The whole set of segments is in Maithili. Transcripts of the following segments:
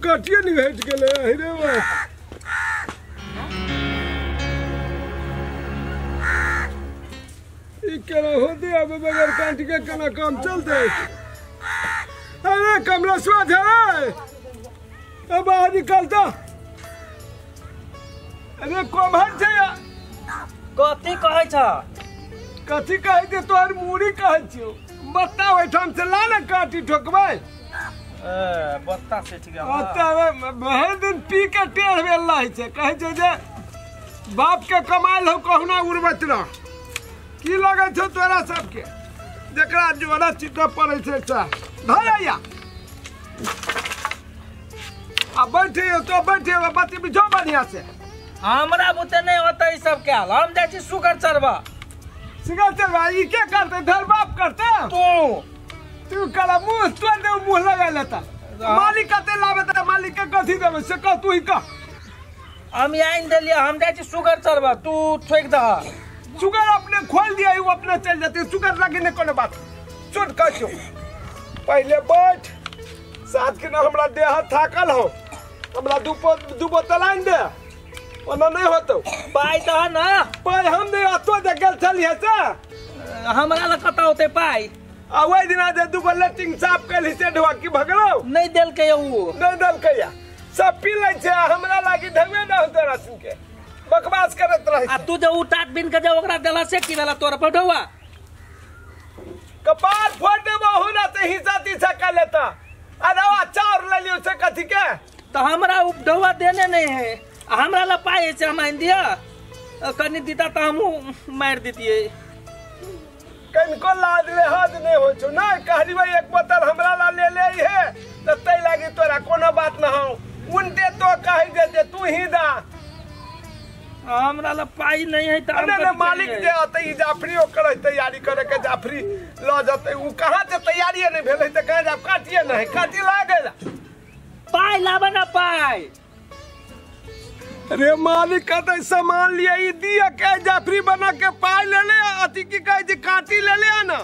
काटिए नहीं घट गेलै अरे वाह ई केना होते अब बगैर काटी के केना काम चलते। अरे कमलेश्वर झा अब बाहर निकलता। अरे कोमहर छै कथी कहै छ? कथी कहै छै तोहर मूड़ी कहै छियौ। बत्ता ओहिठाम से ला ने काटी ठोकबै। ए बत्ता सेठ गेल। भरि दिन पी के टेढ़ भेल रहै छै। कहै छै जे बाप के कमायल हौ कहुना उड़बैत रह। की लगै छौ तोरा सबके जकरा जोड़ा चितऽ पड़ै छै सएह धरैया आ बैठियौ तो बैठियौ बत्ती बिछो बढ़िया से। हमरा बुते नहीं होता ई सब कैल। हम जाइ छी सुगर चरबा। सुगर चरबा ई के करते? धर बाप करते। तू तू कला मुंह तोड़ दे मुंह लगा लेता। मालिक कते लाबे त मालिक के कथी देबै से कह तू ही कह। हम आनि देलियै हम जाइ छी सुगर चरबा तू ठोकि दह। सुगर अपने खोल दिया वो अपने चल जाते। सुगर लागे नहीं कोनो बात। छोट कह पहले बैठ साथ के ना हमरा देह थाकल हो हमरा दू बोतल आनि दे ओना नहीं होतो। पाइ दह ना। पाइ हम दे अतो जे गेल छलियै से हमरा लग कतऽ होतै पाइ? आ ओहि दिना जे दू गो लेटिंग साफ कैली से ढुआ की भगलौ नहीं देलकै उ। नहीं देलकै सब पी लै छै हमरा लागी ढंगे न होतै राशन के बकवास करत रहै। आ तू जे उ टाट बिन के जे ओकरा देला से की भेला तोरा पर ढुआ? कपार फोड़ देबो हो ना ते हिस्सा तीसा कर लेता। अरे चाउर ले लियो से कथी के तो हमरा उ ढुआ देने नहीं है। हमरा ला पाइ से हम आनि दिया कनी दीता तो हमहूँ मारि दितियै। कनिको लाज लिहाज नहीं हो छौ ना। कहली भाई एक बोतल हमरा ला ले ले है तो तै लागी तोरा कोनो बात न हो। उनटे तो कहि दे तू ही दा। हमरा ला पाइ नहीं है त अरे मालिक जे अतै ई जाफरी ओकर तैयारी करे के जाफरी ल जतै उ कहाँ से तैयारी नहीं भेलै त कहाँ जाब काटिए नहीं काटी लागल पाइ लाबे ना पाइ। अरे मालिक कहते सामान लिया ई दिया के जाफरी बना के पाई ले ले अथी की कहे जे काटी ले ले ना।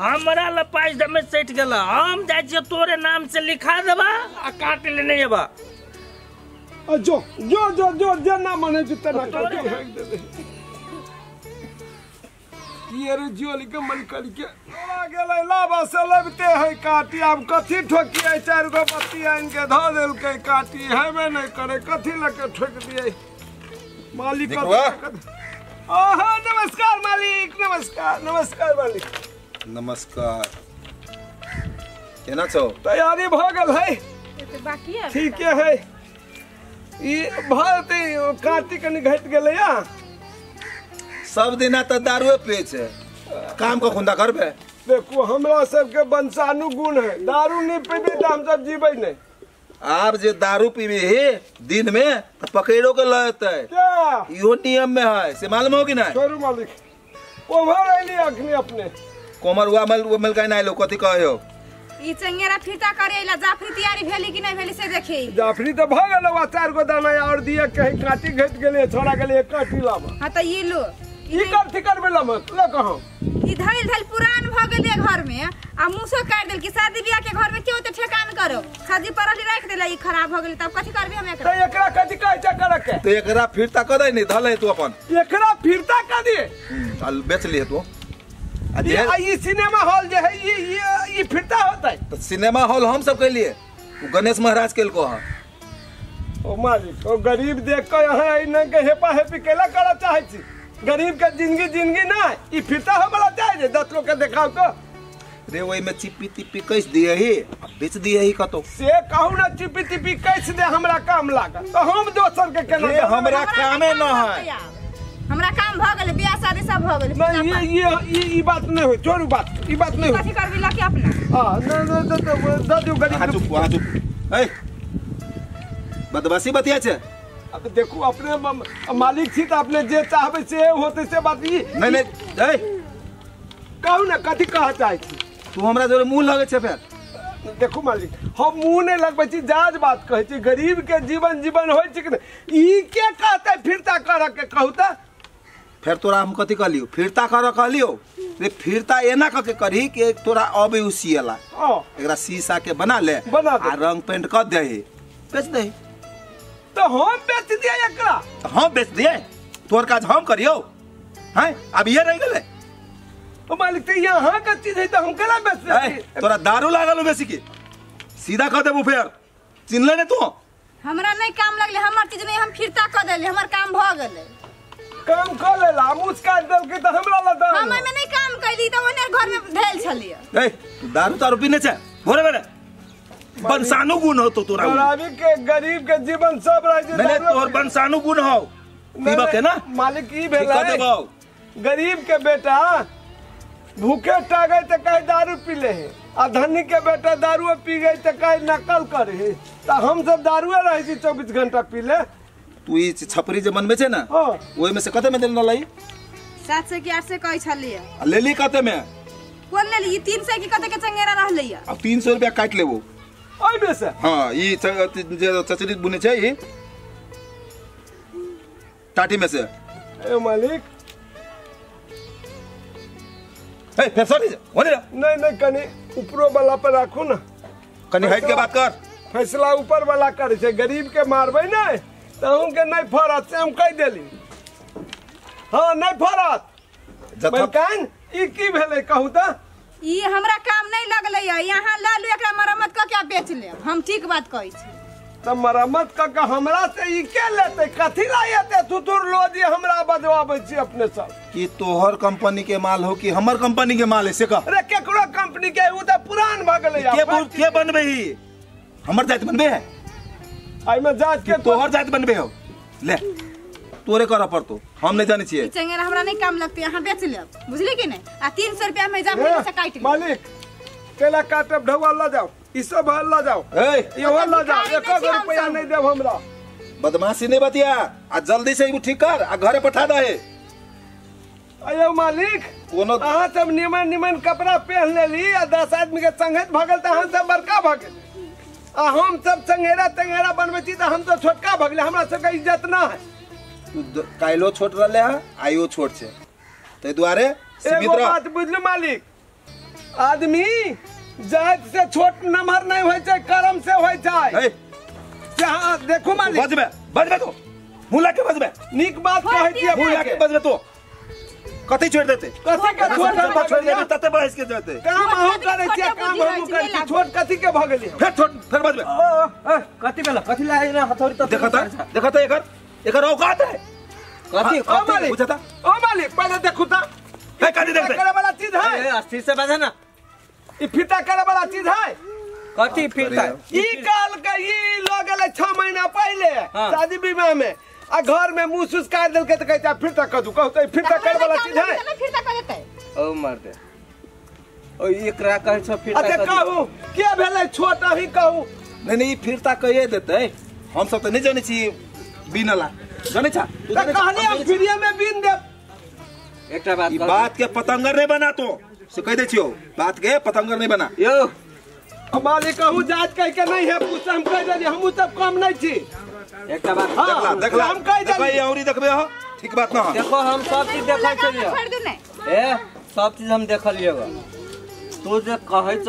हमरा ला पाइ जमे सटि गेल। हम जाइ छियै तोरे नाम से लिखा देबा आ काटी लेने जेबा। आ जो जो जो जो जेना मन है तना काटी देबे। ये रे जोली के मन कर के तोरा गेलै लाबा से लबते है काटी। आब कथी ठोकियै चारि गो बत्ती आनि के धऽ देलकै काटी हेबे नहीं करे कथी लऽ के ठोकि दियै मालिक। ओहो नमस्कार मालिक। नमस्कार नमस्कार मालिक। नमस्कार। केना छौ? तैयारी भऽ गेल है ठीके है। ई भऽ जेतै काटी कनि घटि गेलै। सब दिना त दारुए पिए छै काम को खुंदा करबे। देखो हमरा सबके वंशानुगुण है दारू नहीं पीबे त हम सब जीबै नहीं। आप जे दारू पीबी ही दिन में त पकड़ो के लएतै क्या इहो नियम में है से मालूम हो कि नहीं? छोड़ू मालिक कोमर अइली अखनी अपने कोमर हुआ मल वो मल का नहीं लो कथी कहो ई चंगेरा फीता करे ला जाफरी तैयारी भेली कि नहीं भेली से देखी। जाफरी त भ गेल वा चार गो दाना और दिया कहीं काटी घट गेलै छोड़ा गेलै काटी लाबा। हां त ई लो ई कथी करबे लमत ल कहो। ई धैल धैल पुरान भ गेलै घर में आ मुसो काट देल कि शादी ब्याह के घर में क्यों त ठेकान करो शादी परली राख देला ई खराब भ गेलै तब कथी करबे हम एकरा? त एकरा कथी कहै छै करे के? त एकरा फिरता क दे नहीं धले तू अपन एकरा फिरता क दे चल बेच लिए तू। आ ई सिनेमा हॉल जे है ई फिरता होतै त सिनेमा हॉल हम सब के लिए गणेश महाराज केलको हां। ओ मालिक ओ गरीब देख के यहां ई न के हेपा हेपी केला करऽ चाहै छी। गरीब के जिंदगी जिंदगी ना ई फिरता हो वाला चाहे 10 लोग के देखाओ तो रे ओई में चिप्पी तिप्पी कस दिए ही बेच दिए ही कतो से कहू ना चिप्पी तिप्पी कस दे हमरा काम लागल तो हम दोसर के केना रे हमरा कामे न है। हमरा काम भ गेल बियाह शादी सब भ गेल। नहीं ये ये ई बात नहीं होय छोड़ू बात ई बात नहीं होय। कथी करबी लके अपना? हां न न त द दियो गरीब। हां चुप हां चुप ए बदमाशी बतिया छे। अब देखो अपने मालिक छी त अपने जे चाहबे से होते से बात ई नहीं नहीं ए कहू ना कथी कह चाहै छी तू हमरा जोरे मुंह लगै छे फेर? देखो मालिक हम मुंह नहीं लगबै छी जाज बात कहै छी। गरीब के जीवन जीवन होय छै कि ई के कहतै फिरता कर के कहू त फिर तोरा हम कथी कहलियो फिरता कर कहलियो रे फिरता एना क के करही कि तोरा अबे उ सियला एकरा शीशा के बना ले आ रंग पेंट कर देही बेच दे। तो हम बेच दिए एकरा? तो हम बेच दिए, तोर काज हम करियो हैं, अब ये रह गेलै। ओ मालिक तो यहाँ का चीज है तो हम केना बेच दे? तोरा दारू लागल बेसी की सीधा कह देबू फेर चिन्हले ने तू। हमरा नहीं काम लगले, हमर चीज नहीं, हम फिरता क देली, हमर काम भ गेलै। काम क लेला मुछ काट देलकै त हमरा ल दे। हम एमे नहीं काम कैली त ओने घर में भेल छलिए। ए तू दारू तारू पीने छै भोरे भोरे बंसानु गुण हो तो तोरा। गरीब के गरीब के जीवन सब रह जे। नहीं तोर बंसानु गुण हो पीबा के ना मालिक ई भेलै गरीब के बेटा भूखे टागे त कहे दारू पी ले है, आ धनी के बेटा दारू पी गई त कहे नकल करे है, त हम सब दारूए रहे छी 24 घंटा पी ले। तू ई छपरी जे बनबे छै ना ओइ में से कते में देल रहलै? 700 की 800 कहै छलिए। आ लेली कते में? कोन लेली? ई 300 की कते के चंगेरा रहलै। अब 300 रुपया काट लेबो ओइ में से। हां ई जे चचरी बुने छै ई टाटी में से। ए मालिक ए फिर सॉरी होने नहीं नहीं कनी ऊपरो वाला पर राखू ना, कनी हट के बात कर। फैसला ऊपर वाला करे छै, गरीब के मारबै नै त के नहीं फरत से हम कह देली। हां नहीं फरत मलकान ई की भेलै कहू त? ई हमरा काम नहीं लगलै, यहां ल लू एकरा मरम्मत क के बेच लेब, हम ठीक बात कहै छी। त मरम्मत क के हमरा से ई के लेतै? कथी ला एते थुथुर लो दिए हमरा बदवाबै छी अपने सब? कि तोहर कंपनी के माल हो कि हमर कंपनी के माल है से कह। अरे केकरो कंपनी के उ त पुरान भ गेलै। के बनबे ही? हमर जात बनबे है? आई में जात के तोहर जात बनबे हो। ले तोरे कर पड़तो, हम नहीं जाने छिए। चंगेरा हमरा नहीं काम लगते, यहां बेच लेब बुझली कि नहीं? आ 300 रुपया में जा से काट ले। मालिक केला काटब ढौआ ल जाओ, ई सब ल जाओ, ए इहो ल जाओ, एको रुपया नहीं देब हमरा। बदमाशी नहीं बतिया, आ जल्दी से ई ठीक कर आ घरे पठा दे। अयो मालिक कोनो अहाँ सब निमन निमन कपड़ा पहन लेली आ 10 आदमी के संगत भगल त हम सब बड़का भगल, आ हम सब चंगेरा तंगेरा बनबै छी त हम तो छोटका भगले, हमरा सबके इज्जत ना है। तू काइलो छोट रहले है आइयो छोट छे, तै दुआरे सीमित एगो रह। बात बुझलु मालिक, आदमी जात से छोट नमहर नहीं होय छै, कर्म से होय छै। से हां देखू मालिक बजबे बजबे तो मुंह लाके बजबे, नीक बात कहै छी, मुंह लाके बजबे तो कथि छोड़ देते? कथि के छोट छोड़ देते तते बहस के जते काम अहूँ करै छी, काम हमहूँ करै छी, छोट कथि के भ गेली? फेर छोट फेर बजबे। ओ कथि भेल? कथि लागे ना हथौड़ी त देखत देखत एकर एकर औकात है कथि? कथि पूछता? ओ मालिक पहले देखू त ए कथि देखते करे वाला चीज है। ए अस्थिर से बाजे ना, ई फीता करे वाला चीज है। कथि फीता? ई काल के ई ल गेलै 6 महीना पहले शादी विवाह में, आ घर में मुंह सुस काट देलकै त कहै फिरता कदू, कहू त फिरता करे वाला चीज है। फिरता कर देतै। ओ मर दे ओ एकरा कहै छ फिरता। अच्छा कहू के भेलै छोट अही कहू। नहीं नहीं फिरता कहिए देतै, हम सब त नहीं जानै छी बिनला जानै छ तू त कहली हम फ्रीए में बिन देब। एकटा बात ई बात के पतंगर नहीं बना तो से कह दै छियो, बात के पतंगर नहीं बना। यो मालिक कहू जात कह के नहीं है पूछ, हम कह देली हमहू सब कम नहीं छी। एकटा बात देखला देखला हम कह देली औरी देखबे हो ठीक बात ना। देखो हम सब चीज देखै छलियै, ए सब चीज हम देखलियै। तू जे कहै छ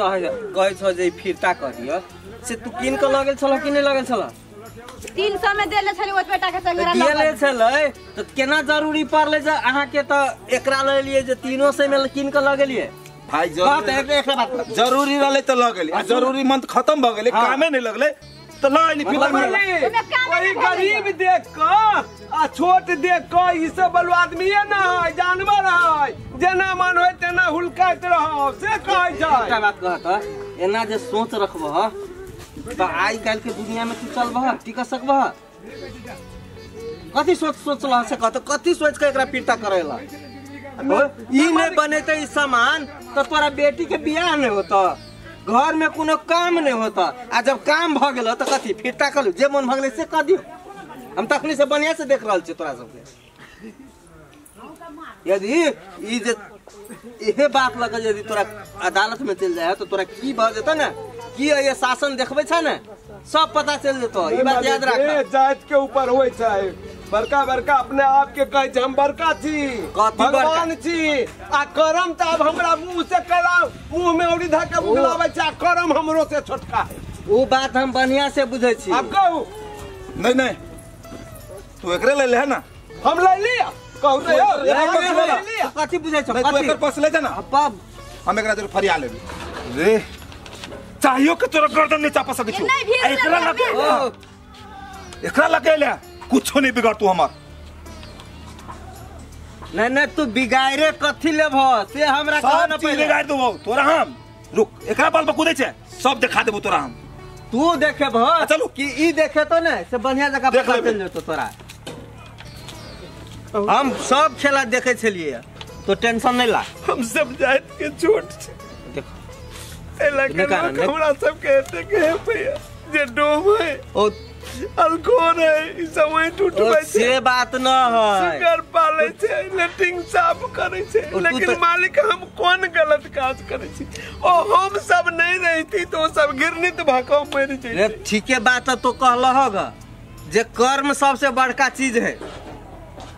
कहै छ जे फिरता करिय से तू किन के लगल छल कि नहीं लगल छल? 300 में देले छलै ओतबे टाका चंगेरा देले छलै त केना जरूरी पड़लै जे अहाँ के त एकरा ले लिए जे 300 में किन के लगलियै? भाई जरूरी रहलै त लगलै, आ जरूरी मंथ खत्म भ गेलै, कामे नहीं लगलै त ल आइली फिर कोई गरीब देख क आ छोट देख क ई सब बलु आदमी ना है, जानवर है, जेना मन होय तेना हुलकाइत रहब से कहै छै। एकटा बात कहत एना जे सोच रखबह त आइ काल्हि के दुनिया में तू चलबह टिक सकबह? कथी सोच सोचलह से कहत कथी सोच के एकरा पीड़ता करेला? ई नहीं बनेते ई सामान त तोरा बेटी के बियाह नहीं होता, घर में कोनो काम नहीं होता, आ जब काम भ गेल त कथी फिरता करू जे मन भ गेलै से क दियौ। हम तखनी से बढ़िया से देख रहल छी तोरा सबके। यदि ई जे इहे बात लगल यदि तोरा अदालत में चल जाए तो तोरा की भ जेतौ ने, की ये शासन देखबै छ ने सब पता चल जेतौ। ई बात याद राख। जात के ऊपर होय छै, बड़का बड़का अपने आप के कहै छै हम बड़का छी भगवान छी, आ करम त अब हमरा मुंह से कला मुंह में औरी धके उगलाबै छै, आ करम हमरो से छोटका है। वो बात हम बढ़िया से बुझै छी। आप कहू। नहीं नहीं तू एकरे ले ले ना। हम ले लिया। कहू तो यार लिया। कथि बुझै छ? तू एकर पक्ष ले जा ना। अब हम एकरा जरूर फरिया लेबे। रे चाहियो के तोरा गर्दन नहीं चापा सकै छु। एकरा लगे एकरा लगे ले कुछो नहीं बिगाड़ तू हमार। नहीं नहीं तू बिगाड़े कथि लेबह से हमरा कह न पहिले। बिगाड़ देबो तोरा हम। रुक एकरा बाल पर कूदै छै सब देखा देबो तोरा हम। तू देखेबह चलू कि ई देखे तो ने से बढ़िया जगह पता चल जेतो तोरा। हम सब खेला देखे छलिए तो टेंशन नहीं ला। हम सब जात के छोट छै। देखो हमरा सब के एते के है भैया जे डोम है ओ अल्कोहल है ई सब वही टूटबै छै। से बात न है। सुगर पालै छै लेटिंग साफ करै छै लेकिन मालिक हम कोन गलत काज करै छी? ओ हम सब नहीं रहती तो सब घृणित भाका मरि जैते। रे ठीके बात तो कहलह ग जे कर्म सबसे बड़का चीज है।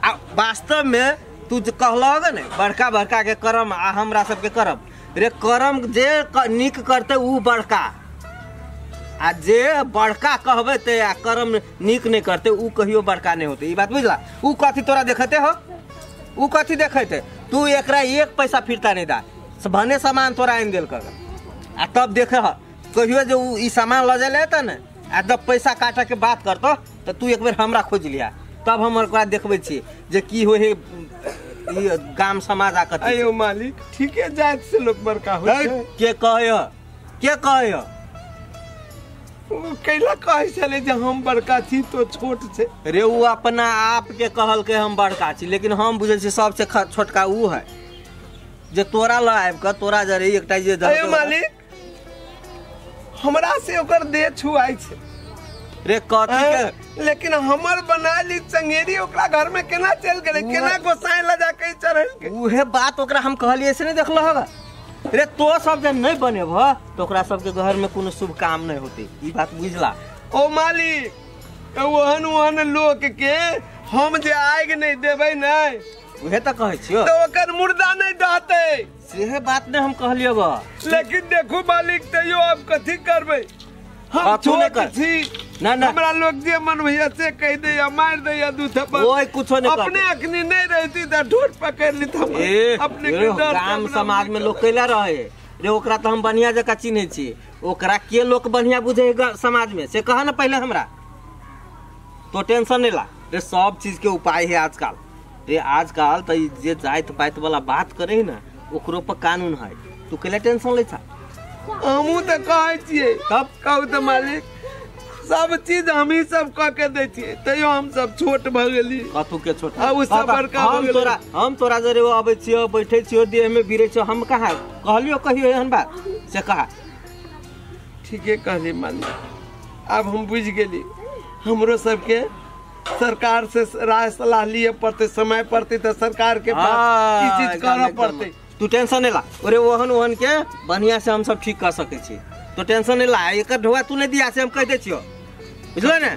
आ वास्तव में तू जे कहलह ग ने बड़का बड़का के कर्म आ हमरा सबके करम। रे कर्म जे नीक करते उ बड़का आ जे बड़का कहबे ते आ कर्म नीक नहीं करते उ कहियो बड़का नहीं होते। ई बात बुझला? उ कथी तोरा देखते हो? उ कथी देखते? तू एकरा एक पैसा फिरता नहीं दा भने सामान तोरा आनि देल कर आ तब देखे ह कहियो जे उ ई सामान ल जाए त ने आ जब पैसा काटे के बात करतो तो तू एक बेर हमरा खोज लिया तब हम ओकरा देखबै छी जे की होइ है ई गाम समाज आ कथी। अयो मालिक ठीके जात से लोग बड़का होइ छै। के कहय के कहय? कैला कहै छलै जे हम बड़का छी तो छोट छै। रे उ अपना आप के कहलकै हम बड़का छी लेकिन हम बुझै छी सबसे छोटका उ है जे तोरा ल आबि कऽ तोरा जरे एकटा जे। अयो मालिक हमरा से ओकर देह छुआइ छै। रे कथी के? लेकिन हमर बनाली चंगेरी ओकरा घर में केना चल गेलै केना गोसाई ल जाके चढ़ल के? उहे बात ओकरा हम कहलियै से नहीं देखलह ग। रे तो सब जे नहीं बनेबह तो ओकरा सबके घर में कोनो शुभ काम नहीं होते। ई बात बुझला? ओ मालिक ओहन ओहन लोक के हम जे आगि नहीं देबै नहीं उहे तो कहै छियो तो ओकर मुर्दा नहीं दहतै। सेहे बात ने हम कहलियो ग। लेकिन देखू मालिक तैयो अब कथी करबै? हम छोट छी ना ना हमरा लोग जे मन भैया से कह दे या मार दे या दू थप्पड़ ओए कुछो नहीं अपने अखनी नहीं रहती त ढोट पकड़ ली त अपने के डर। गाम समाज में लोग कैला रहे रे ओकरा तो हम बढ़िया जगह चिन्है छी। ओकरा के लोग बढ़िया बुझे समाज में से कह न पहले हमरा। तो टेंशन नहीं ला रे सब चीज के उपाय है आजकल। रे आजकल तो जे जात पात वाला बात करे ना ओकरो पर कानून है। तू कैला टेंशन लै छा? हमहूँ तो कहै छियै। तब कहू तो मालिक सब चीज हम ही सब कह के दै छियै तैयो हम सब छोट भऽ गेली। कथू के छोट? आ उ सब बड़का भऽ गेलै। हम तोरा जरे अबै छियो बैठै छियो देह में बिरै छियो हम कहाँ कहलियो कहियो एहन बात से कहा? ठीके कहली मालिक आब हम बुझि गेली। हमरो सबके सरकार से राय सलाह लिए पड़तै समय पड़तै तऽ सरकार के पास ई चीज करऽ पड़तै। तू टेंशन नहीं ला। अरे ओहन ओहन के बढ़िया से हम सब ठीक कर सकै छी। तो टेंशन नहीं ला एकर ढोआ तू नहीं दिया से हम कह दै छियो बुझल ने?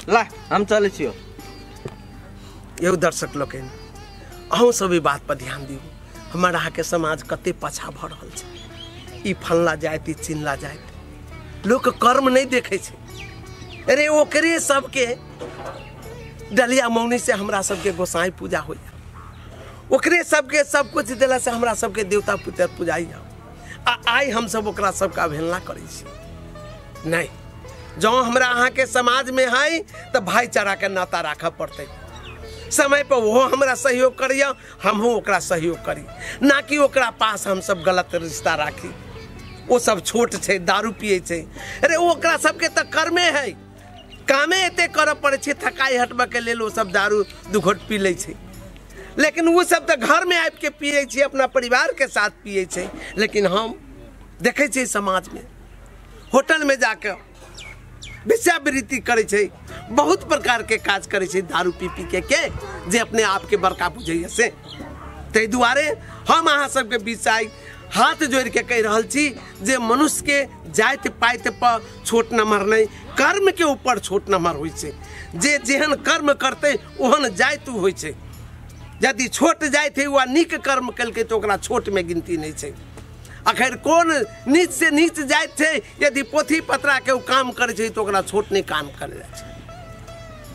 ला हम चलै छियो। यौ दर्शक लोकनि अहूँ सब ई बात पर ध्यान दियौ। हमर अहाँके समाज कते पाछा भऽ रहल छै। ई फलना जाति ई चिलना जाति लोक कर्म नहीं देखै छै। अरे ओकरे सबके डलिया मौनी से हमरा सबके गोसाई पूजा होइया ओकरे सबके सब कुछ देला से हमरा सबके देवता पितर पूजाइया आ आइ हम सब ओकरा सबके अवहेलना करै छी। नहीं जँ हमरा अहाँके समाज में है तो भाईचारा के नाता राखऽ पड़तै। समय पर वो हमरा सहयोग करिया हमहूँ ओकरा सहयोग करी ना कि ओकरा पास हम सब गलत रिश्ता राखी। वो सब छोट छै दारू पिए छै। अरे ओकरा सबके तऽ कर्मे है कामे एते करऽ पड़ै छै थकाइ हटबऽके लेल ओ सब दारू दू घोट पी लै छै। लेकिन वो सब तऽ घरमे आबिके पिए छै अपना परिवारके साथ पिए छै। लेकिन हम देखै छियै समाजमे होटलमे जाके वेश्यावृत्ति करै छै बहुत प्रकारके काज करै छै दारू पी पी के जे अपने आपके बड़का बुझैए से। ताहि दुआरे हम अहाँ सबके बीच आइ हाथ जोड़िके कहि रहल छी जे मनुष्यके जाति पाति पर छोट नम्बर नहि कर्मके ऊपर छोट नम्बर होइ छै। जे जेहन कर्म करतै ओहन जाति होइ छै। यदि छोट जाति है वा नीक कर्म केलकै तऽ ओकरा छोटमे गिनती नहि छै। आखिर कोन नीच से नीच जाइत छै, यदि पोथी पतरा के ओ काम करै छै तऽ ओकरा छोट नहि काम करल जाइ छै।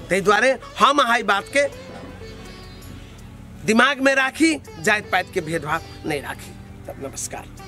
ताहि दुआरे हम अहाँ ई बातके दिमागमे राखी, जाति पातिके भेदभाव नहि राखी। तब नमस्कार।